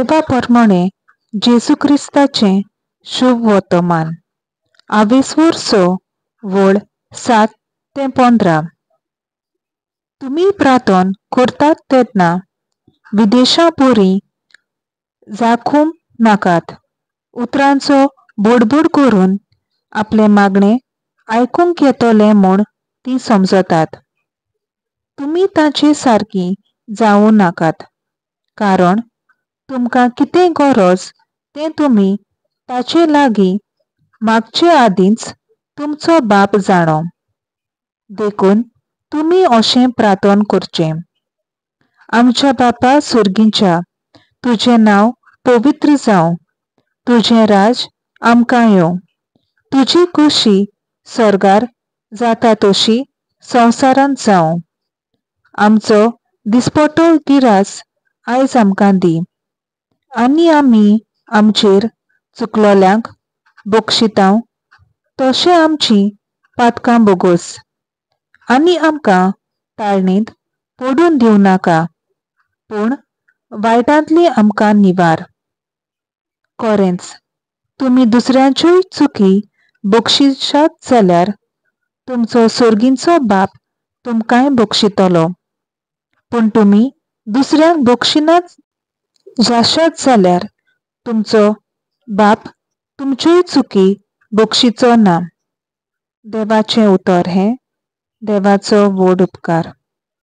देवा परमणे जेजू क्रिस्ताचें शुभ वर्तमान. आवेस्वूर 6 वळ 7 ते 15. तुमी प्रार्थन करतात तेन्ना विदेशां परी जाखूम नाकात, उतरांचो बोडबोड करून आपलें मागणें आयकूंक येतलें म्हूण तीं समजतात. तुमी तांचे सारकी जावं नाकात, कारण तुमकां कितें गरज तें तुमी ताचे लागीं मागचे आदींच तुमचो बाप जाणो. देखून तुमी अशें प्रार्थन करचें: आमच्या बापा सुर्गीच्या, तुजें नांव पवित्र जावं, तुजें राज आमकां येवं, तुजी खुशी सर्गार जाता तशी संवसारांत जावं. आमचो दिसपटो गिरास आयज आमकां दी, आनी आमी आमचेर चुकलोल्यांक बक्षितांव तशें आमची पातकां बोगोस, आनी आमकां ताळणींत पडून दिवं नाका, पूण वायटांतली आमकां निवार. खरेंच तुमी दुसऱ्यांच्योय चुकी बक्षिशात जाल्यार तुमचो सर्गीचो बाप तुमकांय बक्षितलो. पूण तुमी दुसऱ्यांक बक्षिनात जाशात जाल्यार तुमचो बाप तुमच्योय चुकी बक्षिचो ना. देवाचें उतर हें देवाचो व्हड उपकार.